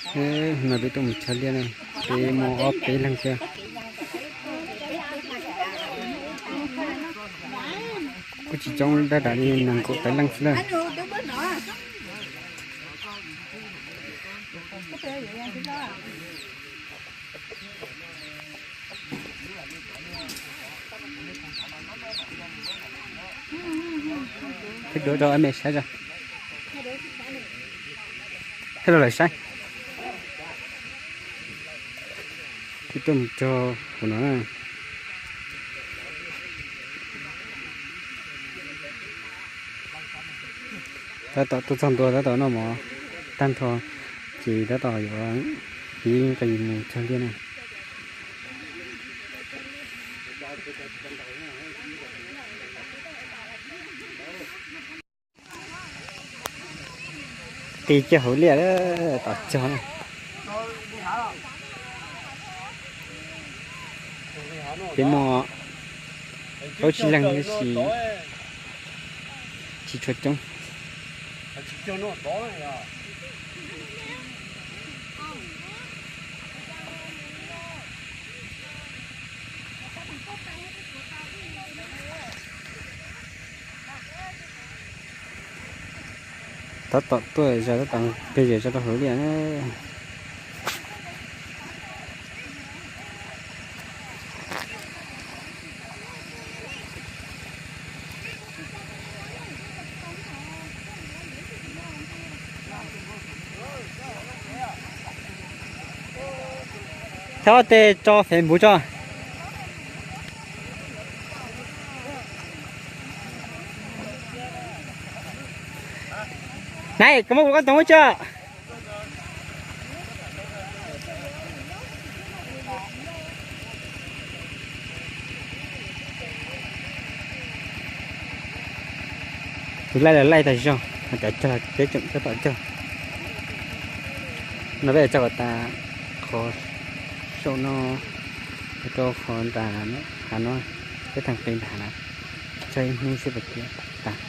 Hnub no peb tuaj mus tshog liaj na, peb muaj ob peb leeg xwb. Kuj tsis coob, dab dam li nees nkaum tawm leej xwb na. Thiab duav rau me saib, thiab rau lawv saib. Peb tuaj mus txog hauv no na. Tab tom tuaj txog ntua, tab tom noj mov tag nrho, ces tab tom yuav pib nqis mus txog liaj na. Nqis kiag hauv liaj, tom cog na. Peb muaj plaub tsib leeg tab sis tsis tshua coob. Tab tom tuaj zog, tab tom nqis zog rau hauv liaj na. Thov tej tso Facebook tso. Nai, koj muab kuv koj toov ua tso. Tus laij los laij tag zog, cov cog peb tseem tab tom cog. No peb cog kom tas qhov saum no, rau qhov nram hav no, peb tau nqis nram hav na, cog ib hnub seb puas tiav tas.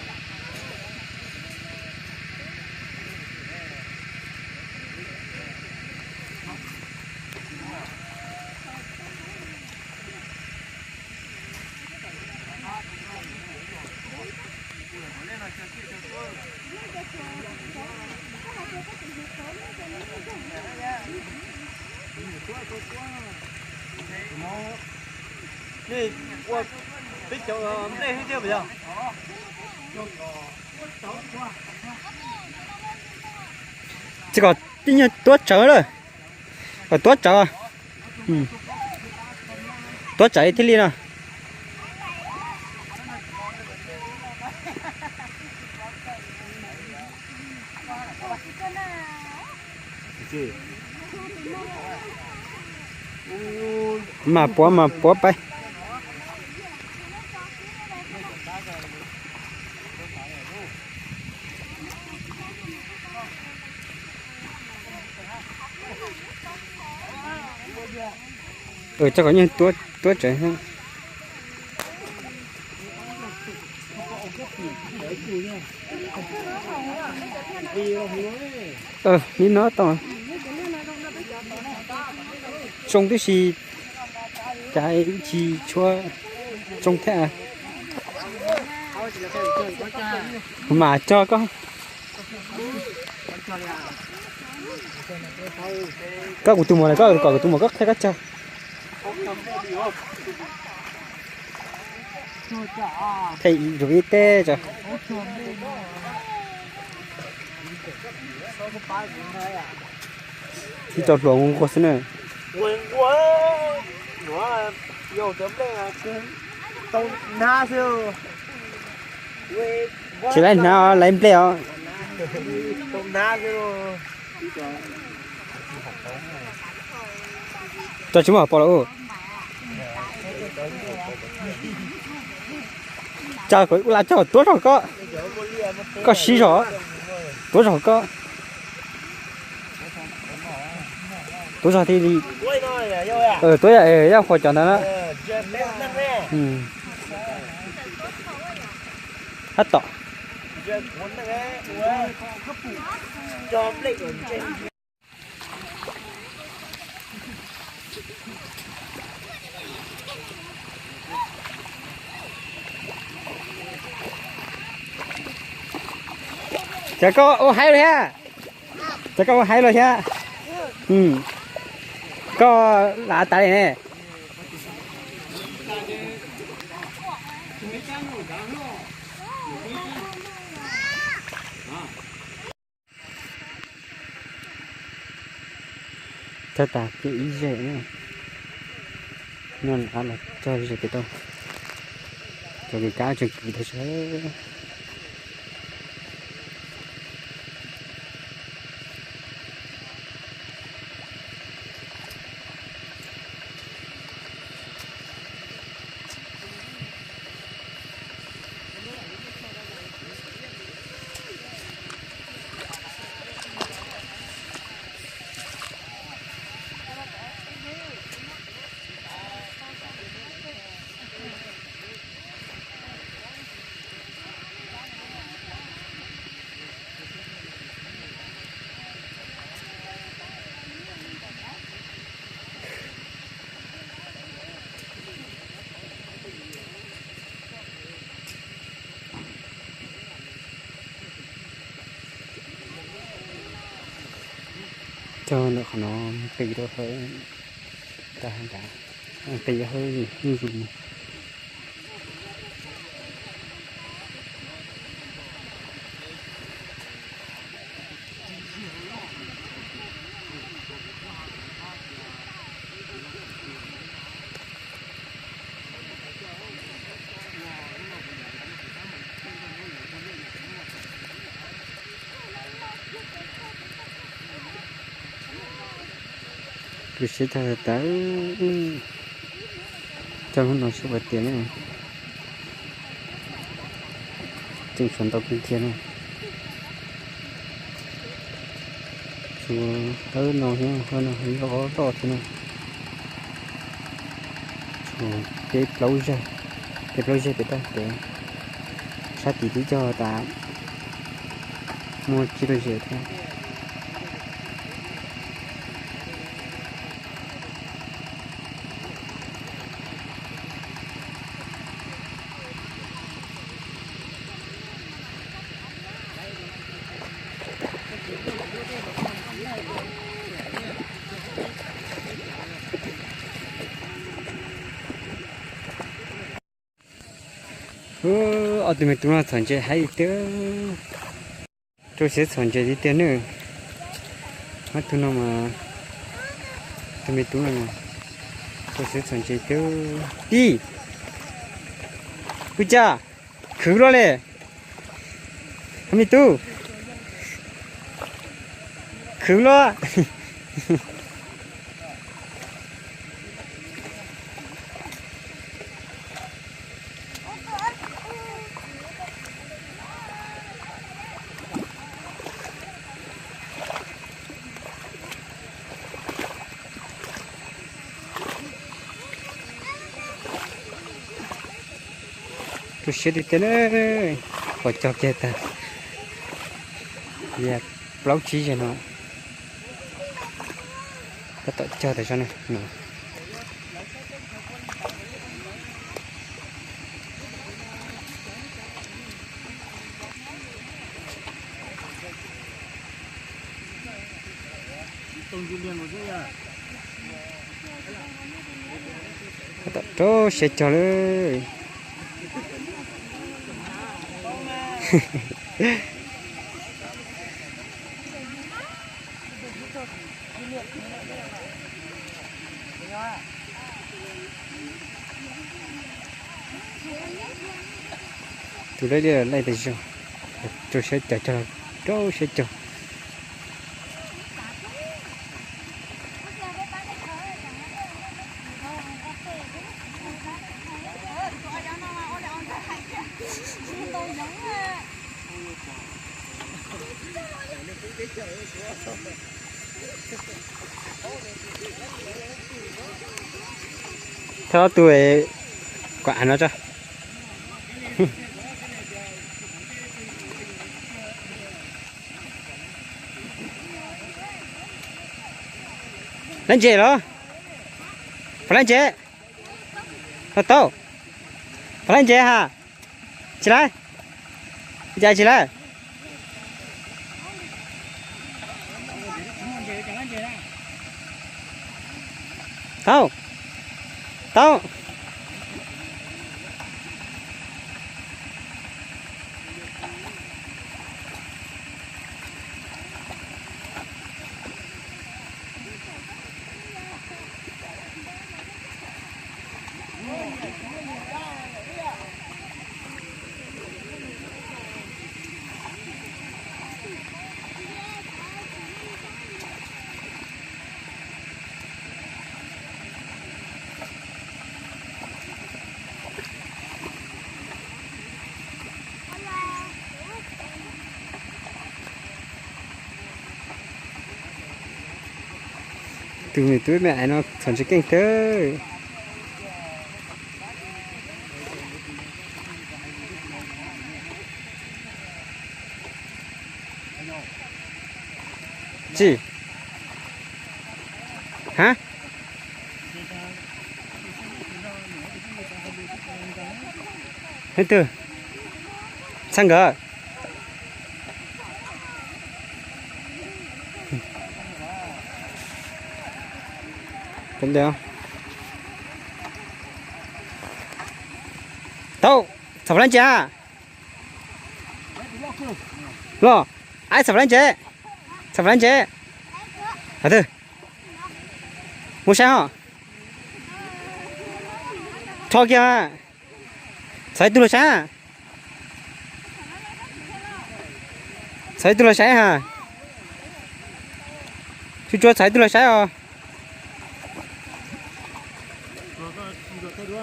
Tsis kom tib nyuag tuav tsawv lawm. Kom tuav tsawv. Tuav tsawv thiaj li no. Mas puav mas puav pais. Tso kom nyuag tuav tsawv. Li no tau. Tsoo tib si, cas tsis tshua tsoo thiab. Mas cog koj. Koj kuv tus muam, koj kom kuv tus muam koj qhia koj cog. Them rau ib teg tso. Tib co hluas nquag xwb na. Tsis laib hnav, laib nplej os. Cog tsis muaj hauv paus los. Cas kom ua las cog tuav zog koj. Koj sib zog, tuav zog koj. Tuav zog thiaj li, tuav yog qhuas cov ntawd na. Tab tom. Cov koj ua haib los thiab? Cov koj ua haib los thiab? Koj lav tas li ne. Cog tas kiag ib zeg na. Noj av los cog zeg pem tau. Cov kws kab tseem kwv tag sab. Cog ntawm qhov no qis rau hawv, tag nrad qis hawv zuj zus. Kws siab cog tas, cog hnub no seb puas tiav ne. Tseem tshuav ntau kawg kiag na. Tshuav hawb no thiab, hawb no loj loj thiab na. Tshuav peb plaub zeg, peb plaub zeg pem toj pem. Sab tid twb cog tas muaj tsib rau zeg thiab. Ob tug me tub no txhom ntses haib tiag. Rau siab txhom ntses tiag tiag nawb. Ob tug no mas, tus me tub no, rau siab txhom ntses tiag. Tij, ua cas khwv luaj li, me tub, khwv luaj. Rau siab tiag tiag na, pom cog kiag tag, yog plaub tsib zeg no. Tab tom cog tas zog na no. Tab tom rau siab cog lawm. Tus laij liaj laij tas zog, rau siab cog cog, rau siab cog. Thawj ob tug kom av no tso. Laib ntses los? Pab laib ntses? Los tau. Pab laib ntses ha? Tsis laib? Cas tsis laib? Tau, tau. Tus me tub me aiv no txhom ntses keej kawg. Tsis, ha, leej twg? Txhaj nkawd. Tau, txhom flav ntses. Los, ai txhom flav ntses, txhom flav ntses. Hav twg? Muaj saib os. Rho kiag. Txhom ib tug los saib. Txhom ib tug los saib ha. Tsuas tsuas txhom ib tug los saib os.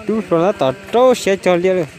Tub hluas no tom rau siab cog liaj lawm.